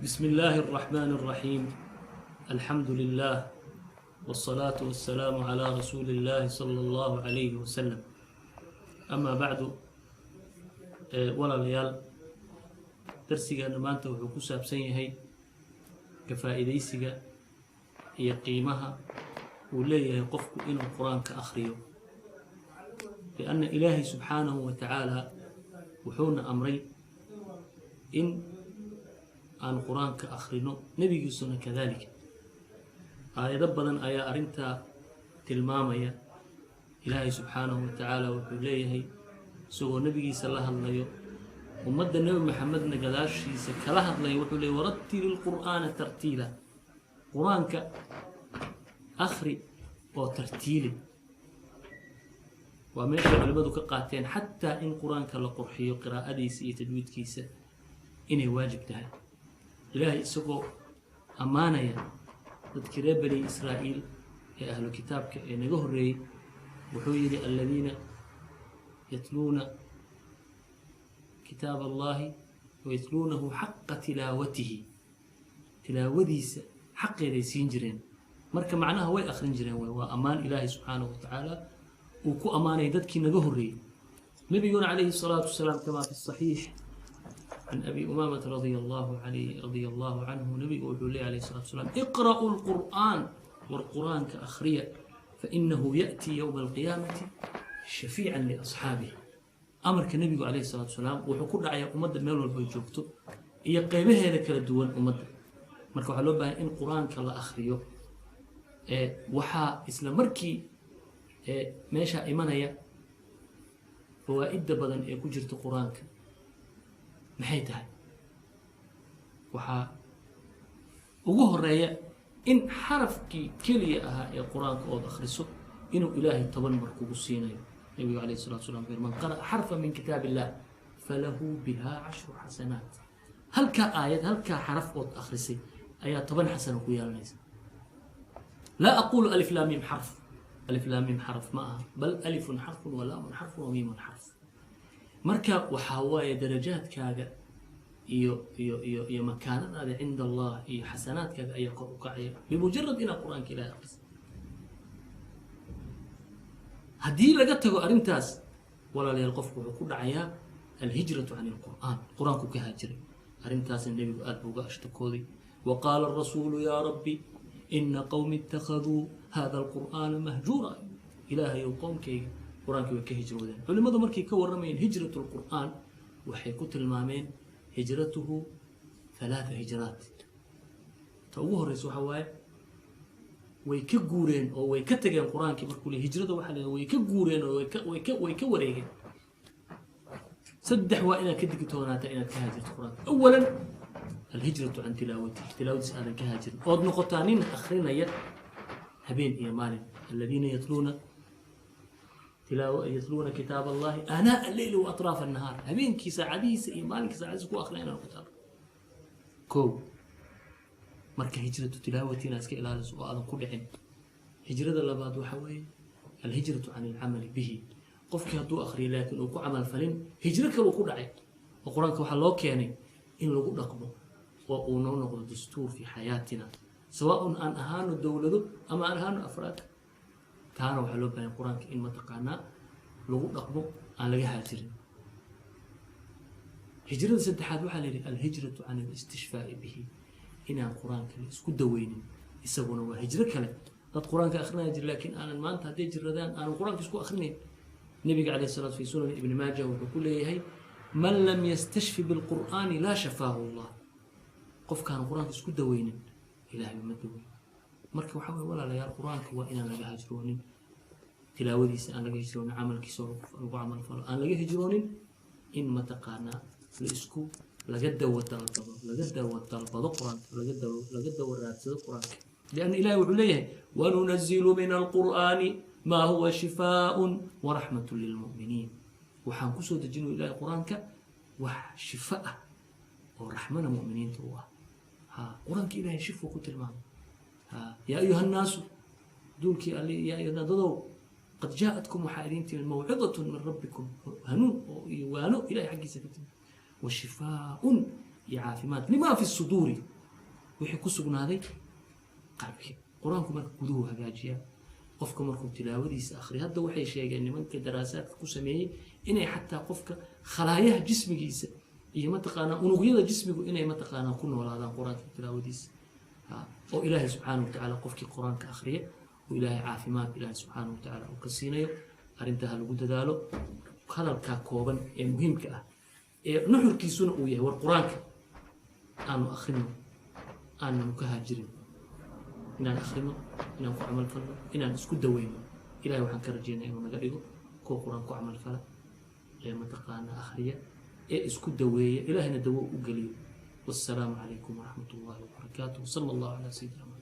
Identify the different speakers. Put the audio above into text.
Speaker 1: بسم الله الرحمن الرحيم، الحمد لله والصلاة والسلام على رسول الله صلى الله عليه وسلم، أما بعد. Walaalayaal, darsigeena maanta wuxuu ku saabsan yahay ka faa'iidaysiga iyo qiimaha uu leeyahay qofku inuu Qur-aanka akhriyo, lianna Ilaahay subxaanahu wa tacaala wuxuuna amray in aan Qur-aanka akhrino, nebigiisuna kadalika. Aayado badan ayaa arrintaa tilmaamaya. Ilaahay subxaanahu wa tacaala wuxuu leeyahay, isagoo nebigiisa la hadlayo, ummadda Nebi Maxamedna gadaashiisa kala hadlaya, wuxuu leeyay: "ورتل القرآن ترتيلا." Qur-aanka akhri oo tartiili. Waa meeshay culimmadu ka qaateen xataa in Qur-aanka la qurxiyo, qiraa'adiisa iyo tajwiidkiisa, inay waajib tahay. Ilaahay isagoo ammaanaya dadkii reer Bani Israa'iil ee ahlu kitaabka ee naga horreeyey, wuxuu yidhi: "الذين يتلون كتاب الله ويتلونه حق تلاوته." Tilaawadiisa xaqeeday siin jireen. Marka macnaha way akhrin jireen. Waa ammaan Ilaahay subxaanahu wa tacaala uu ku ammaanayay dadkii naga horreeyey. Nabiguna calayhi الsalaatu wasalaam, كما في الصحيح عن أبي أمامة رضي الله عليه رضي الله عنه, nabigu wuxuu leeyay alayhi الsalatu wasalaam: "اقرءوا القرآن." War Qur-aanka akhriya. "فإنه يأتي يوم القيامة شفيعا لأصحابه." Amarka nebigu calayhi salaatu wasalaam wuxuu ku dhacayaa ummadda meel walba ay joogto iyo qeybaheeda kala duwan ummadda. Marka waxaa loo baahanya in Qur-aanka la akhriyo. Waxaa isla markii meeshaa imanaya fawaa'idda badan ee ku jirta Qur-aanka maxay tahay? Waxaa ugu horeeya in xarafkii keliya ahaa ee Qur-aanka ood akhriso inuu Ilaahay 10 mar kugu siinayo. Nabigu alayh salatu slam wuxuu yiri: "من قرأ حرفا من كتاب الله فله بها عشر حسنات." Halkaa aayad, halkaa xaraf ood akhrisay ayaa 10 xasano ku yeelanaysa. لا أقول ألف لام ميم حرف، ألف لام ميم xaraf ma aha, بل ألف حرف ولام حرف وميم حرف. Marka waxaa waaye darajaadkaaga iyo makaanadaada عند الله iyo xasanaadkaaga ayaa kor u kacaya بمجرد inaad Qur-aanka Ilahay akhrisay. Haddii laga tago arrintaas, walaalayaal, qofku wuxuu ku dhacayaa الهجرة عن القرآن, Qur-aanku ka haajiray. Arrintaasna nebigu aad buu uga ashtakooday. وقال الرسول: "يا رب إن قومي اتخذوا هذا القرآن مهجورا." Ilaahayow, qowmkayga Qur-aankii way ka hijroodeen. Culimmadu markay ka warramayeen هجرة القرآن, waxay ku tilmaameen هجرته ثلاث هجرات. Ta ugu horreysa waxaa waaye way ka guureen oo way ka tageen Qur-aankii. Markuu le hijrada waxaa la way ka guureen oo way ka wareegeen. Saddex waa inaad ka digtoonaata inaad ka haajirto Qur-aanka. أولا الهجرة عن تلاوته, tilaawadiis aadan ka haajirin ood noqotaa nin akrinaya habeen iyo maalin. الذين يتلون كتاب الله آناء الليل وأطراف النهار. Habeenkii saacadihiisa iyo maalinkii saacadihiisa ku akrinaya inaad noqotaa kow. Marka هجرة تلاوته inaad iska ilaaliso oo aadan ku dhicin. Hijrada labaad waxa weeye الهجرة عن العمل به. Qofkii hadduu akriyo laakiin uu ku camal falin, hijro kale uu ku dhacay. Oo Qur-aanka waxaa loo keenay in lagu dhaqmo oo uu noo noqdo دستور في حياتنا, سواء aan ahaano dowlado ama aan ahaano afraad. Taana waxaa loo baahanya Qur-aanka in mataqaanaa lagu dhaqmo, aan laga haajirin. Hijrada saddexaad waxaa la yidhi الهجرة عن الاستشفاء به, inaan Qur-aanka la isku daweynin. Isaguna waa hijro kale. Dad Qur-aanka akrinaya jir, laakiin aanan maanta hadday jiradaan aanan Qur-aanka isku akrinayn. Nebiga calayh salatu في سنن Ibni Maaja wuxuu ku leeyahay: "من لم يستشف بالقرآن لا شفاه الله." Qofkaan Qur-aanka isku daweynin, Ilahay ma daweyn. Marka waxaa weye, walaalayaal, Qur-aanka waa inaan laga hajroonin, tilaawadiisa aan laga hijroonin, camalkiisa oo lagu camal falo aan laga hijroonin, in mataqaanaa la isku laga dawo dalbado, laga dawo dalbado Qur-aanka, laga dawo raadsado Qur-aanka, لأن Ilahi wuxuu leeyahay: "وننزل من القرآن ما هو شفاء ورحمة للمؤمنين." Waxaan kusoo dejinu Ilahay Qur-aanka wax shifo ah oo raxmana mu'miniinta u ah. Ha, Qur-aanka Ilahay shifuu ku tilmaamay. Ha, "يا أيها الناس," duulkii alle, yaa ayuha dadow, "قد جاءتكم," waxaa idin timid, "موعظة من ربكم," hanuun oo iyo waano Ilahay xaggiisa ka timid, "وشفاء," iyo caafimaad, "لما في الصدور." Wixii ku sugnaaday qalbiga. Qur-aanku marka guduhu hagaajiyaa qofka markuu tilaawadiisa akhriyo. Hadda waxay sheegeen nimanka daraasaadka ku sameeyey inay xataa qofka khalaayaha jismigiisa iyo mataqaanaa unugyada jismigu inay mataqaanaa ku noolaadaan qur-aanka tilaawadiisa. Oo Ilaahay subxaana wa tacaala qofkii qur-aanka akhriya oo Ilaahay caafimaad Ilaahay subxaana wa tacaala uu ka siinayo. Arrintaa ha lagu dadaalo. Hadalkaa kooban ee muhiimka ah ee nuxurkiisuna uu yahay war qur-aanka aanu akhrino, aananu ka haajirin inaan akhrino, inaan ku camal falno, inaan isku daweyno. Ilahay waxaan ka rajeynaya inuu naga dhigo kuwa qur-aan ku camal fala ee mataqaana akhriya ee isku daweeya, Ilaahayna dawo u geliyo. Wassalaamu calaykum waraxmat ullahi wabarakaatuh, sala allahu calaa sayidina Maxamed.